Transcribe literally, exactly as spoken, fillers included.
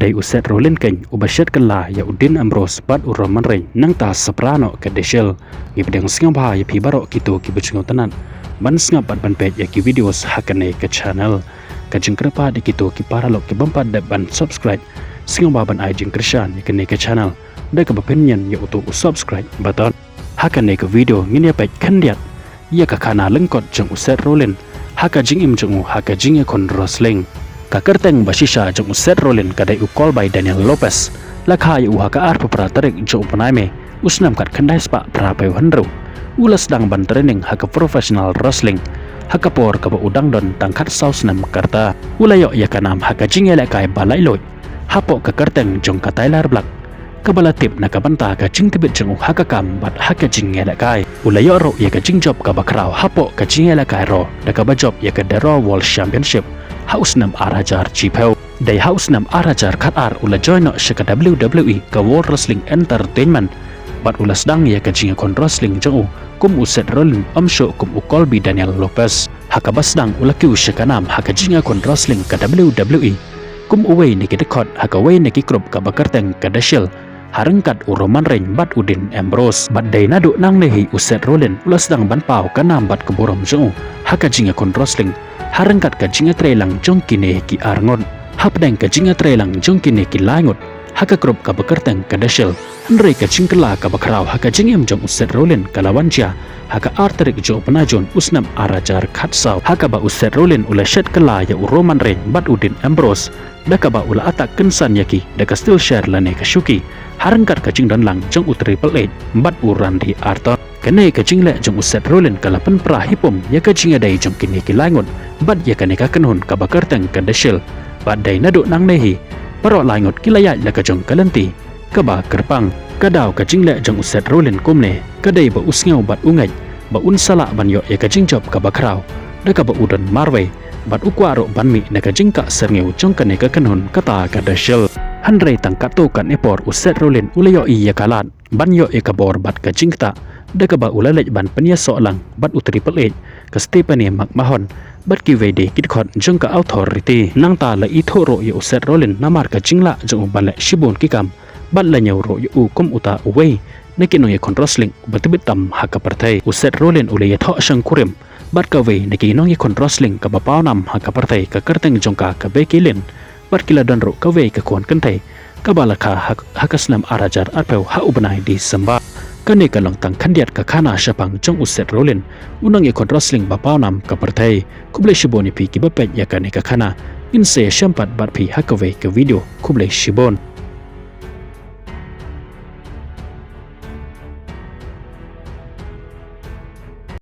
Dei u Seth Rollins kein uba shet kylla ïa u Dean Ambrose bad u Roman Reigns, nangta sa pra noh ka Dashlell. Ngi pdiang sngewbha ïa phi baroh kito kiba sngewtynnat ban sngap bad ban peit ïa ki videos ha kane ka channel. Ka jingkyrpad ïa kito ki paralok ki bym pat dep ban subscribe, sngewbha ban ai jingkyrshan ïa kane ka channel da kaba pynïeng ïa uto u subscribe button. Ha kane ka video ngin ïa peit khyndiat ïa ka khana lyngkot jong u Seth Rollins ha ka jingim jong u ha ka jingïakhun wrestling. Ka kyrteng ba shisha jong u Seth Rollins ka dei u Colby Daniel Lopez. La kha ïa u ha ka arphew phra tarik jong u bnai May u snem khatkhyndai spah phraphew hynriew. U la sdang ban training ha ka professional wrestling ha ka por kaba u dang don tang khatsaw snem ka rta. U la ïoh ïa ka nam ha ka jingïalehkai ba laitluid hapoh ka kyrteng jong ka Tyler Black, kaba la tip na ka bynta ka jingtbit jong u ha ka kam bad ha ka jingïalehkai. U la ïoh ruh ïa ka jingjop kaba khraw hapoh ka jingïalehkai Raw da kaba jop ïa ka The Raw World Championship ha u snem ar hajar shiphew. Dei ha u snem ar hajar khatar u la join noh sha ka W W E, ka World Wrestling Entertainment, bad u la sdang ïa ka jingïakhun wrestling jong u kum u Seth Rollins, ym shuh kum u Colby Daniel Lopez. Ha kaba sdang u la kiew sha ka nam ha ka jingïakhun wrestling ka W W E kum uwei na ki dkhot ha kawei na ki group kaba kyrteng ka Dashlell, ha ryngkat u Roman Reigns bad u Dean Ambrose. Bad dei naduh nangne hi u Seth Rollins u la sdang ban paw ka nam bad ka burom jong u ha ka jingïakhun wrestling ha ryngkat ka jingïatreilang jong kine ki arngut. Hapdeng ka jingïatreilang jong kine ki laingut ha ka group kaba kyrteng ka Dashlell, hynrei ka jingkylla kaba khraw ha ka jingim jong u Seth Rollins ka la wan jia ha ka ar tarik jong u bnai Jun u snem ar hajar khatsaw, ha kaba u Seth Rollins u la shet kylla ïa u Roman Reigns bad u Dean Ambrose, da kaba u la attack kynsan ïa ki da ka steel chair lane ka shuki ha ryngkat ka jingdon lang jong u Triple H bad u Randy Orton. Kane ka jingleh jong u Seth Rollins ka la pynpra hi pum ïa ka jingïadei jong kine ki laingut bad ïa kane ka kynhun kaba kyrteng ka Dashlell. Bad dei naduh nangne hi baroh laingut ki la ïaid la ka jong ka lynti kaba kyrpang. Ka daw ka jingleh jong u Seth Rollins kumne ka dei ba u sngew bad u ngeit ba un sa lah ban ïoh ïa ka jingjop kaba khraw da kaba u don marwei, bad u kwah ruh ban mih na ka jingkah syrngiew jong kane ka kynhun kata ka Dashlell. Hynrei tang katto katne por u Seth Rollins u la ïohi ïa ka lad ban ïoh ïa ka bor bad ka jingktah da kaba u la leit ban pynïasoh lang bad u Triple H, ka Stephanie McMahon bad kiwei de ki dkhot jong ka Authority. Nangta la ithuh ruh ïa u Seth Rollins namar ka jinglah jong u ban leh shibun ki kam, bad la ñiew ruh ïa u kum uta uwei na ki nongïakhun wrestling uba tbit tam ha ka pyrthei. U Seth Rollins u la ïathoh shongkurim bad kawei na ki nongïakhun wrestling kaba pawnam ha ka pyrthei, ka kyrteng jong ka ka Becky Lynch, bad ki la don ruh kawei ka khun kynthei kaba la kha ha, ha ka snem ar hajar arphew ha u bnai December. Kane ka long tang khyndiat ka khana shaphang jong u Seth Rollins, u nongïakhun wrestling ba pawnam ka pyrthei. Khublei shibun ïa phi kiba peit ïa kane ka khana. Ngin sa ïashem pat bad phi ha kawei ka video. Khublei shibun.